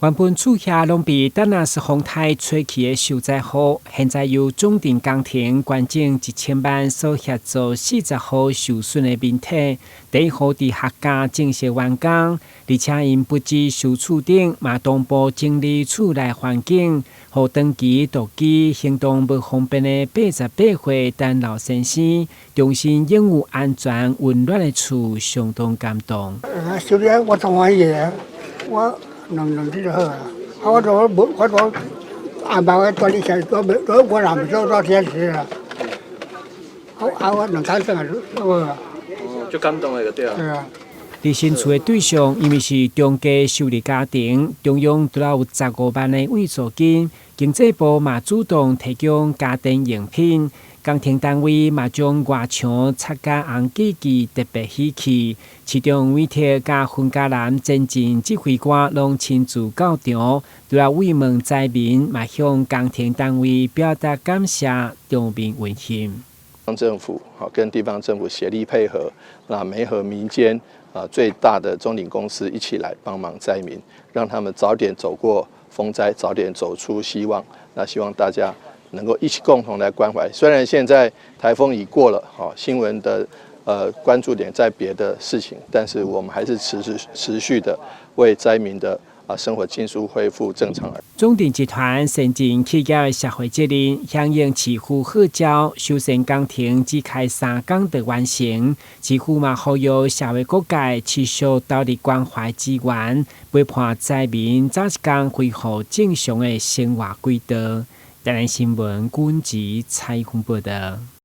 原本厝遐攏被丹那斯風颱吹去的受災戶，現在由中鼎工程捐贈1000萬所協助40戶受損的民宅，第一戶佇客家正式完工，而且𪜶不止修厝頂，嘛同步整理厝內環境，予長期獨居行動無方便的88歲陳老先生，重新擁有安全溫暖的厝，相當感動。修理我足歡喜的，我。兩兩日就好啊！啊，我都無，我都安排我帶你去，我我我若毋做做天使啦。我啊，我兩工轉來就好啊。足感動的就對啊。對啊。佇新厝的對象，因為是中低收入家庭，中央除了有15萬的援助金，經濟部嘛主動提供家電用品，工程單位嘛將外牆擦甲紅記記，特別喜氣。市長委託佮分嘉南前進指揮官攏親自到場，除了慰問災民，嘛向工程單位表達感謝，場面溫馨。政府好跟地方政府協力配合，那媒合民間啊最大的中鼎公司一起來幫忙災民，讓他們早點走過風災，早點走出希望。那希望大家能夠一起共同來關懷。雖然現在颱風已過了，好新聞的關注點在別的事情，但是我們還是持續持續的為災民的生活盡速恢復正常。中鼎集團先進企業的社會責任，響應市府號召，修繕工程只開3工就完成。市府嘛呼籲社會各界持續投入關懷資源，陪伴災民早一工恢復正常的生活軌道。台南新聞軍籍採訪報道。